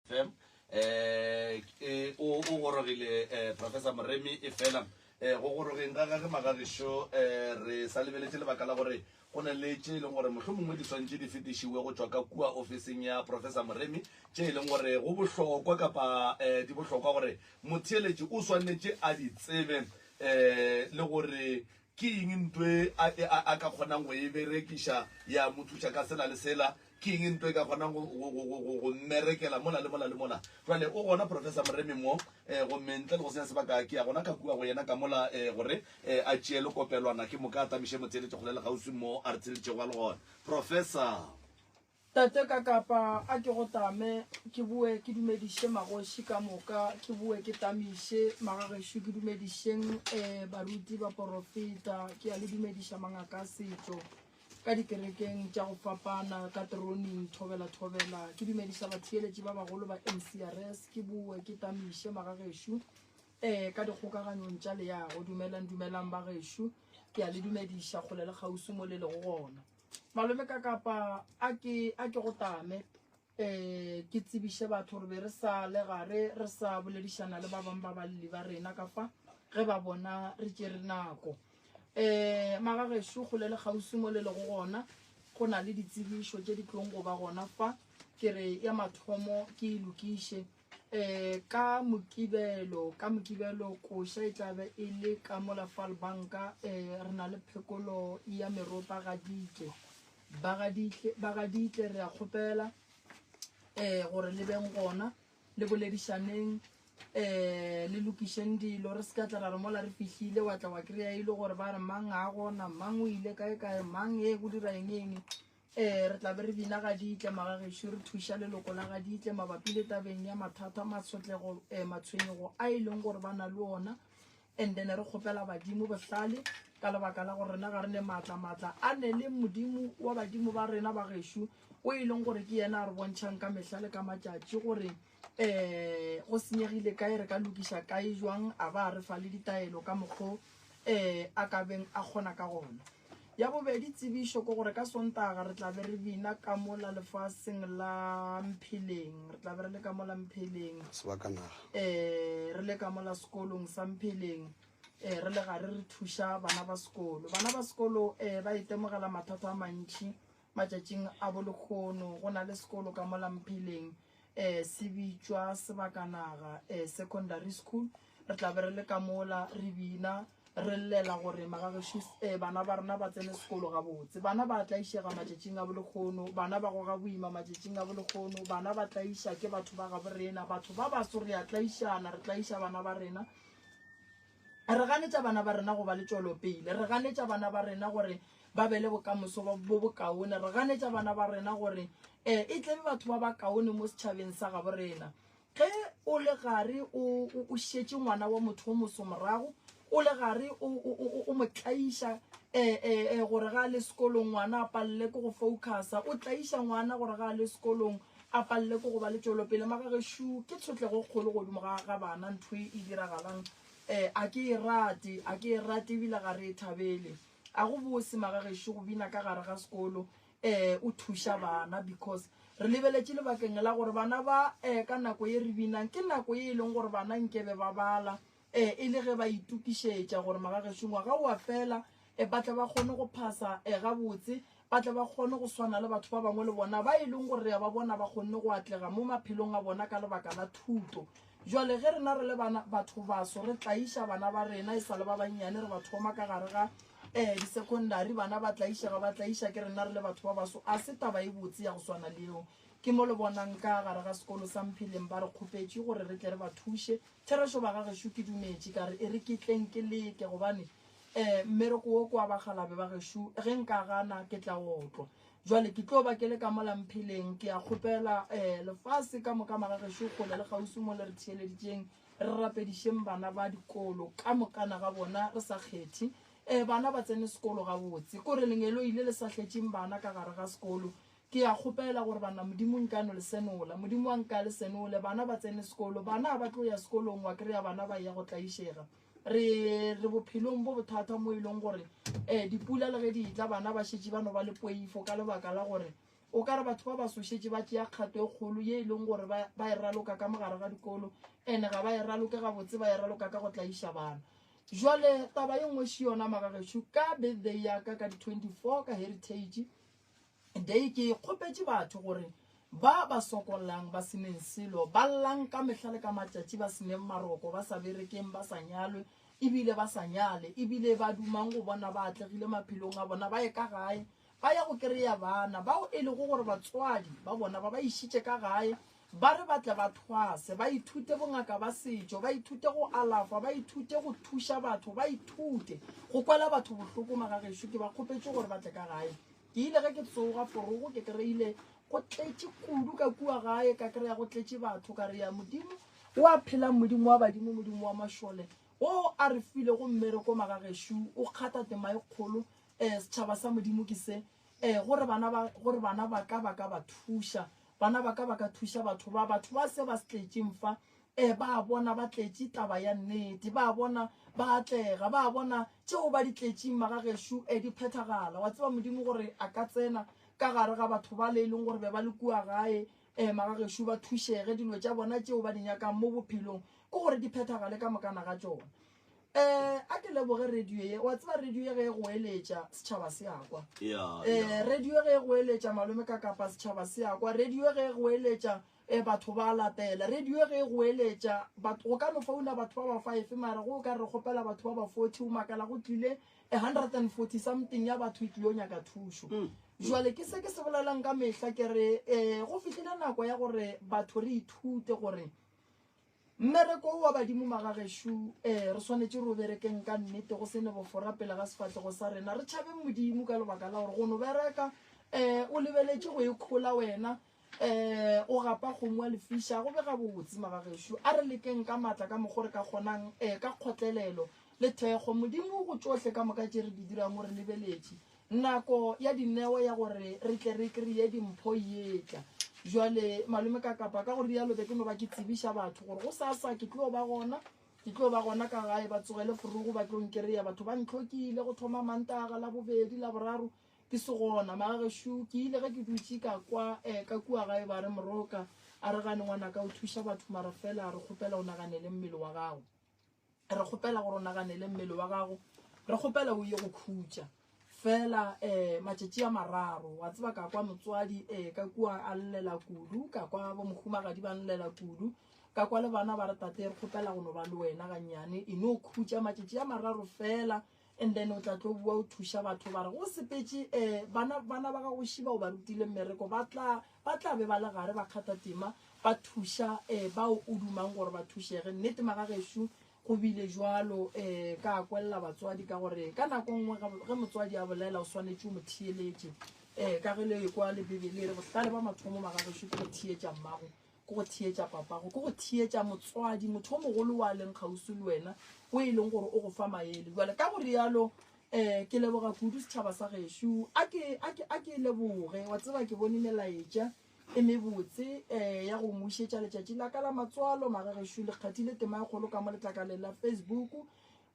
FM eh e o o gorogile eh Professor Moremi e fela eh go gorogeng ga gage magagišo eh re sa lebeletše lebaka la gore go na le tše e leng gore mohlomongwe di swantše di fetišiwe go tšwa ka kua ofising ya Professor Moremi tše e leng gore go bohlokwa kapa eh di bohlokwa gore motheeletši o swanetše a di tsebe eh le gore ke eng nto e a, a, a ka kgonang go e berekiša ya mo thuša ka sela le sela Ke eng nto e ka kgonang go, go, go, go, go, go mmerekela mola le mola le mola? Jwale o gona Professor Moremi mo, eh, gomme ntle le go senya sebaka ke ya gona ka kua go yena ka mola, eh, gore, eh, a tšee lekopelwana ke moka a tamiše motheeletši kgole le kgauswi mo a re theeletšego a le gona. Professor. Tate Kakapa, a ke go tame, ke boe ke dumediše magoši ka moka, ke boe ke tamiše magagešo, ke dumedišeng eh, baruti, baporofeta, ke a le dumediša mangaka a setšo. ka dikerekeng tša go fapana ka teroning thobela thobela ke dumediša batheeletši ba bagolo ba mcrs ke boe ke tamiše magagešo um eh, ka dikgokaganyong tša leago dumelang dumelang bagešo ke a le dumediša kgole le kgauswi mo le lego gona malome ka kapa a ke a ke go tame um ke tsebiše batho gore be re sa le gare re sa boledišana le ba bangwe ba balli ba rena ka fa ge ba bona re tšere nako um magagešo kgole le kgauswi mo le lego gona go na le ditsebišo tše di tlong go ba gona fa ke re ya mathomo ke e lokiše um ka mokibelo ka mokibelo koša e tlabe e le ka mola falbanka um re na le phekolo ya meropa ga ditle Bagadihle, Bagadihle re a kgopela eh gore le beng gona le boledišaneng eh le lokišeng dilo re se ka tla ra re mola re fihlile wa tla wa kry-a e le gore ba re mang a gona mang o ile kae kae mang e go dira eng eng eh re tla be re bina gaditle magagešo re thuša leloko la gaditle mabapi le tabeng ya mathata matshotlego eh matshwenyego a e leng gore ba na le ona And then re kgopela badimo bohlale ka lebaka la gore rena ga re ne maatla maatla a ne le modimo wa badimo ba rena ba gešo o e leng gore ke yena a re bontšhang ka mehla le ka matšatši gore um go senyegile kae re ka lokiša kae jwang a ba a re fa le ditaelo ka mokgo um a ka beng a kgona ka gona ya bobedi tsebišo ke gore ka sontaga re tla be re bina ka mola lefaseng la mpheleng re tla be re le ka mola mpheleng sebakanaga um re le ka mola sekolong sa mpheleng um re le gare re thuša bana ba sekolo bana ba sekolo um ba itemogela mathata a mantšhi matšatšing a bolekgono go na le sekolo ka mola mpheleng um se bitšwa sebakanaga um secondary school re tla be re le ka mola re bina re llela gore magagešo um bana ba rena ba tsene sekolo gabotse bana ba tlaišega matšatšing a bolekgono bana ba goga boima matšatšing a bolekgono bana ba tlaiša ke batho ba gabo rena batho ba baso re a tlaišana re tlaiša bana ba rena re ganetša bana ba rena go ba le tšwelopele re ganetša bana ba rena gore ba be le bokamoso bo bokaone re ganetša bana ba rena gore um e tlebe batho ba bakaone mo setšhabeng sa gabo rena Ge o le gare o, o, o šetše ngwana wa motho o moso morago, o le gare o, o, o, o mo tlaiša e, e, e, gore ga a le sekolong ngwana a palele ke go focusa, o tlaiša ngwana gore ga a le sekolong a palele ke go ba le tšwelopele. Magagešo ke tshotlego e kgolo godimo ga, ga bana ntho e e diragalang. E, a ke e rate, a ke e rate ebile ga re e thabele. A go bose magagešo go bina ka gare ga sekolo eh o thuša bana because re lebeletše lebakeng la gore bana ba eh ka nako ye re binang ke nako ye e leng gore bana nkebe ba bala eh e le ge ba itokišetša gore magagešo ngwaga o a fela eh ba tle ba kgone go phasa eh gabotse ba tle ba kgone go swana le batho ba bangwe le bona ba e leng gore re a ba bona ba kgonne go atlega mo maphelong a bona ka lebaka la thuto Jwale ge rena re le bana batho baso re tlaiša bana ba rena e sa le ba bannyane re ba thoma ka gare ga um di-secondary bana ba tlaišega ba tlaiša ke rena re le batho ba baso a se taba e botse ya go swana le eo ke mo le bonang ka gare ga sekolo sa mpheleng ba re kgopetše gore re tle re ba thuše therešo ba gagešo ke dumetše ka re e re ke tleng ke leke gobane um mmereko wo ke wa bakgalabe ba gešo ge nka gana ke tla otlwa Jwale ke tlo ba ke le ka mola mpheleng, ke a kgopela um lefase ka moka magagešo kgole le kgauswi mo le re theeleditšeng, re rapedišeng bana ba dikolo ka mokana ga bona re sa kgethe. Um bana ba tsene sekolo gabotse, kore lengeloi le le sa hletšeng bana ka gare ga sekolo. Ke a kgopela gore bana Modimo nka no le senola, Modimo wa nka le senole, bana ba tsene sekolo, bana ga ba tlo ya sekolong wa kry-a bana ba ya go tlaišega. Re re bophelong bo bothata mo e leng gore um dipula le ge di tla bana ba šetše ba no ba le poifo ka lebaka la gore O ka re batho ba baso šetše ba tšea kgato e kgolo ye e leng gore ba, ba e raloka ka mo gare ga dikolo, ene ga ba e raloke gabotse, ba e raloka ka go tlaiša bana. Jwale taba ye nngwe še yona magagešo, ka birthday ya ka ka di 24 ka Heritage Day ke kgopetše batho gore ba ba sokollang ba seneng selo, ba llang ka mehla le ka matšatši ba seneng maroko, ba sa berekeng, ba sa nyalwe, ebile ba sa nyale, ebile ba dumang go bona ba atlegile maphelong a bona, ba ye ka gae ba ya go kereya bana bao e lego gore batswadi ba bona ba ba išitše ka gae ba re ba tle ba thwase, ba ithute bongaka ba setšo, ba ithute go alafa, ba ithute go thuša batho, ba ithute go kwela batho bohloko. Magagešo ke ba kgopetše gore ba tle ka gae. Ke ile ge ke tsoga forogo ke kry-ile go tletše kudu ka kua gae, ka kry-a go tletše batho, ka re ya Modimo wa phelang, Modimo wa badimo, Modimo wa mašole, wo a re filego mmereko magagešo, o kgatha tema e kgolo. Um setšhaba sa Modimo ke se, um gore bana ba, gore bana ba ka ba ka ba thuša, bana ba ka ba ka thuša batho ba, batho ba se ba se tletšeng fa, um ba bona ba tletše taba ya nnete, ba bona ba atlega, ba bona tšeo ba di tletšeng magagešo um di phethagala. Wa tseba Modimo gore a ka tsena ka gare ga batho ba le e leng gore be ba le kua gae, um magagešo ba thušege, dilo tša bona tšeo ba di nyakang mo bophelong ke gore di phethagale ka mokana ga tšona. Um a ke leboge radio ye. Wa tseba radio ye ge e goeletša setšhaba se a kwa. Um radio ge e goeletša malome ka kapa setšhaba se a kwa. Radio ge e goeletša um batho ba latela. Radio ge e goeletša batho go ka no founa batho ba ba five mara go ka re kgopela batho ba ba 40 o makala go tlile a 140 something ya batho e tlilo nyaka thušo. Jwale ke se ke se bolelang ka mehla ke re um go fihlile nako ya gore batho re ithute gore Mmereko wo wa badimo magagešo, ee, re swanetše re o berekeng ka nnete, go se ne bofora pele ga sefahlego sa rena. Re tšhabeng Modimo ka lebaka la gore go no bereka, ee, o lebeletše go ikhola wena, ee, o gapa kgomo wa lefiša, go be gabotse magagešo. A re lekeng ka maatla ka mokgo re ka kgonang, ee, ka kgotlelelo le thekgo. Modimo go tšohle ka moka tše re di dirang o re lebeletše. Nako ya dineo ya gore re tle re kreye dimpho e etla. Jwale, malome ka kapa ka go rialo be ke no ba ke tsebiša batho gore gosasa ke tlo ba gona, ke tlo ba gona ka gae, ba tsogele forogo ba tlo nkereya. Batho ba ntlhokile go thoma Mantaga, Labobedi, Laboraro ke se gona. Magagešo ke ile ge ke dutše ka kwa eh, ka kua gae ba re Moroka a re gane ngwanaka o thuša batho mara fela re kgopela o naganele mmele wa gago. Re kgopela gore o naganele mmele wa gago, re kgopela o ye go khutša fela um matšatši a mararo. Wa tseba ka kwa motswadi um ka kua a llela kudu, ka kwa bo mohumagadi ba llela kudu, ka kwa le bana ba re tate re kgopela go no ba le wena gannyane, e no khutša matšatši a mararo fela and then o tla tlo bua o thuša batho. Ba re go sepetše um bana bana ba gago šiba o ba rutile mmereko, ba tla ba tla be ba le gare ba kgatha tema ba thuša um bao o dumang gore ba thušege. Nnete magagešo go bile jwalo um ka kwelela batswadi ka gore ka nako nngwe ge motswadi a bolela o swanetše o mo theeletše um ka ge le kwa le Bibele e re bohlale ba mathomo magagešo ke go theetša mmago, ke go theetša papago, ke go theetša motswadi, motho o mogolo wa leng kgauswi le wena, o e leng gore o go fa maele. Jwale ka go rialo um ke leboga kudu setšhaba sa gešo. A ke, a ke, a ke leboge. Wa tseba ke bone melaetša e mebotse um ya go ngwišetša letšatši la ka la matswalo. Magagešo le kgathile tema e kgolo ka mo letlakaleng la Facebook.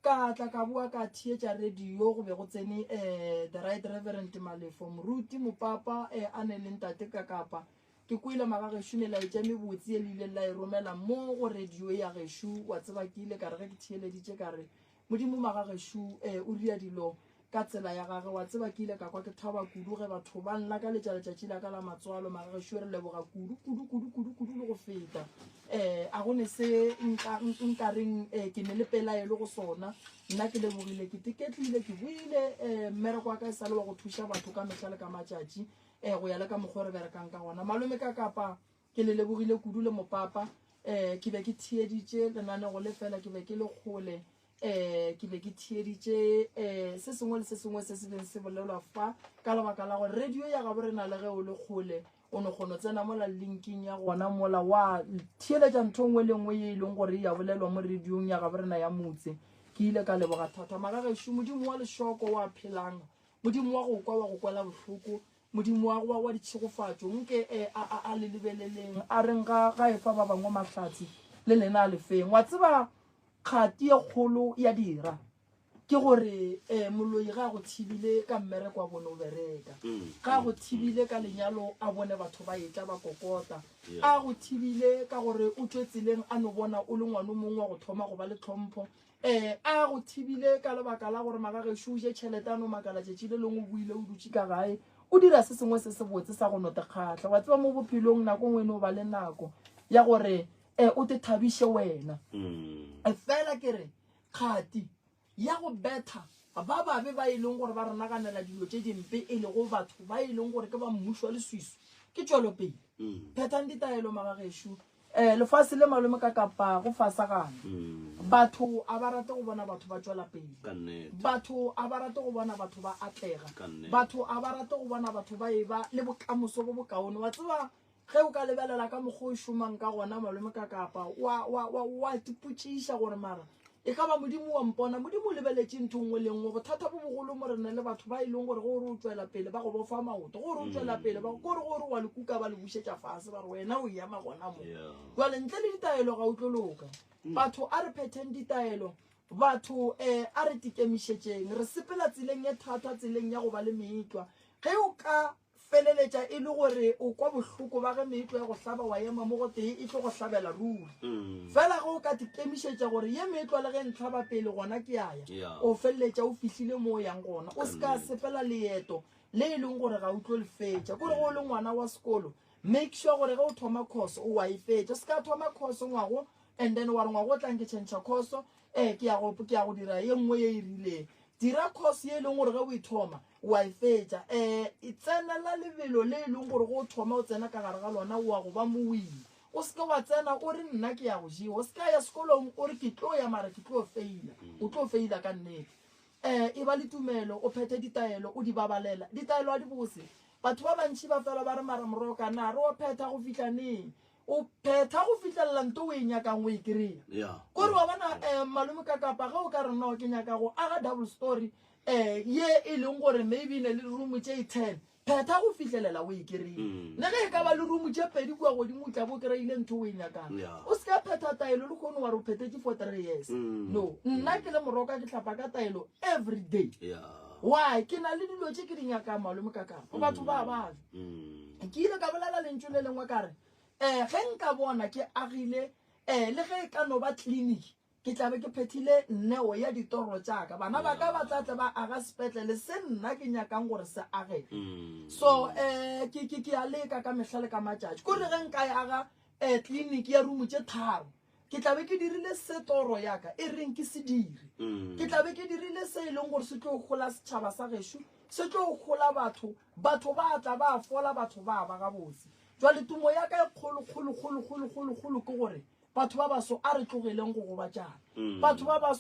Ka tla ka boa ka theetša radio, go be go tsene um the Right Reverend Malefo, moruti mopapa um a ne le ntate ka kapa. Ke kwele magagešo melaetša e mebotse ye le ileng la e romela mo go radio ya gešo. Wa tseba ke ile ka re ge ke theeleditše ka re, Modimo magagešo um o ria dilo ka tsela ya gage. Wa tseba ke ile ka kwa ke thaba kudu ge batho ba nlakaletša letšatši la ka la matswalo. Magagešo re leboga kudu kudu kudu kudu kudu le go feta. Um a go ne se nka nka reng um ke ne le pelaelo go sona. Nna ke lebogile, ke teketlile, ke boile um mmereko wa ka e sa le wa go thuša batho ka mehla le ka matšatši um go ya le ka mokgwa o re berekang ka gona. Malome ka kapa ke le lebogile kudu le mopapa. Um ke be ke theeditše lenanego le fela ke be ke le kgole. Um ke be ke theeditše um se sengwe le se sengwe se se beng se bolelwa fa ka lebaka la gore radio ya gabo rena le ge o le kgole o no kgona tsena mola linking ya gona mola wa theeletša ntho nngwe le nngwe ye e leng gore ya bolelwa mo radiong ya gabo rena ya motse. Ke ile ka leboga thata magagešo. Modimo wa lešoko wa phelang, Modimo wa go kwa wa go kwela bohloko, Modimo wa wa wa ditšhegofatšo, nke e a a a le lebeleleng, a reng ga ga efa ba bangwe mahlatse, le lena a le feng. Wa tseba kgati ye kgolo ya dira. Ke gore um moloi ga a go thibile ka mmereko a bone o bereka, ga a go thibile ka lenyalo a bone batho ba etla ba kokota, a go thibile ka gore o tšwe tseleng a no bona o le ngwano mongwe wa go thoma go ba le tlhompho, um a go thibile ka lebaka la gore magagešo o je tšhelete a no makala tšatši le lengwe o boile o dutše ka gae o dira se sengwe se sebotse sa go no te kgahla. Wa tseba mo bophelong nako nngwe e no ba le nako ya gore um o te thabiše wena. Fela ke re Kgati ya go betha ba babe ba e leng gore ba re naganela dilo tše dimpe, e lego batho ba e leng gore ke ba mmušo wa leswiswi, ke tšwelopele. Phethang ditaelo, magagešo. Um lefase le malome ka kapa go fasagana. Batho a ba rate go bona batho ba tšwela pele. Ka nnete. Batho a ba rate go bona batho ba atlega. Ka nnete. Batho a ba rate go bona batho ba eba le bokamoso bo bokaone. Wa tseba Ge o ka lebelela ka mokgwa o šomang ka gona, malome ka kapa, wa, wa, wa, wa ipotšiša gore mara e ka ba Modimo wa mpona. Modimo o lebeletše ntho nngwe le nngwe. Bothata bo bogolo mo re na le batho ba e leng gore ge o re o tšwela pele ba go bofa maoto, ge o re o tšwela pele ba ko re ge o re wa le kuka ba le bušetša fase ba re wena o ema gona mo. Jwale ntle le ditaelo ga o tlo loka. Batho a re phetheng ditaelo. Batho um a re tikemišetšeng. Re sepela tseleng e thata, tseleng ya go ba le meetlwa. Ge o ka Feleletša e le gore o kwa bohloko ba ge meetlo ya go hlaba wa ema mo gotee e tlo go hlabela ruri. Fela ge o ka tikemišetša gore ye meetlwa le ge e ntlhaba pele gona ke a ya, o feleletša o fihlile mo o yang gona. O se ka sepela leeto le e leng gore ga o tlo le fetša. Kore ge o le ngwana wa sekolo, make sure gore ge o thoma course o wa e fetša. O se ka thoma course ngwago and then wa re ngwago o tlang ke tšhentšha course, eh ke ya go ke ya go dira ye nngwe ye e rileng. Dira course ye e leng gore ge o e thoma o a e fetša. Um tsenela lebelo le e leng gore ge o thoma o tsena ka gare ga lona o a go ba mowini. O se ke wa tsena o re nna ke ya go jewa. O se ka ya sekolong o re ke tlo ya mara ke tlo feila. O tlo feila ka nnete. Um e ba le tumelo, o phethe ditaelo, o di babalela. Ditaelo a di bose. Batho ba bantši ba fela ba re mara Moroka na re o phetha go fihla neng? O phetha go fihlelela nto o e nyakang o e kry-a. Yeah. Kore wa bona um malome ka kapa ge o ka re no ke nyaka go aga double story um ye e leng gore maybe e ne le room tše e ten phetha go fihlelela o e kry-e. Le ge e ka ba le room tše pedi kua godimo o tla bo kry-ile ntho o e nyakang. Yeah. O se ka phetha taelo le kgone wa re o phethetše for 3 years. No, nna ke le moroka ke hlapa ka taelo every day. Yeah. Why? Ke na le dilo tše ke di nyakang malome ka kapa. Batho ba ba ja. Ke ile ka bolela lentšu le lengwe ka re, um ge nka bona ke agile um le ge e ka no ba tleliniki, ke tla be ke phethile neo ya ditoro tša ka. Bana ba ka ba tla tle ba aga sepetlele se nna ke nyakang gore se agege. So um ke, ke, ke a leka ka mehla le ka matšatši. Kore ge nka e aga um tleliniki ya rumo tše tharo, Ke tla be ke dirile se toro ya ka e reng ke se dire. Ke tla be ke dirile se e leng gore se tlo hola setšhaba sa gešo, se tlo hola batho, batho ba tla ba fola, batho ba ba gabotse. Jwale tumo ya ka e kgolo, kgolo, kgolo, kgolo, kgolo, kgolo ke gore batho ba baso a re tlogeleng go gobatšana. Batho ba baso.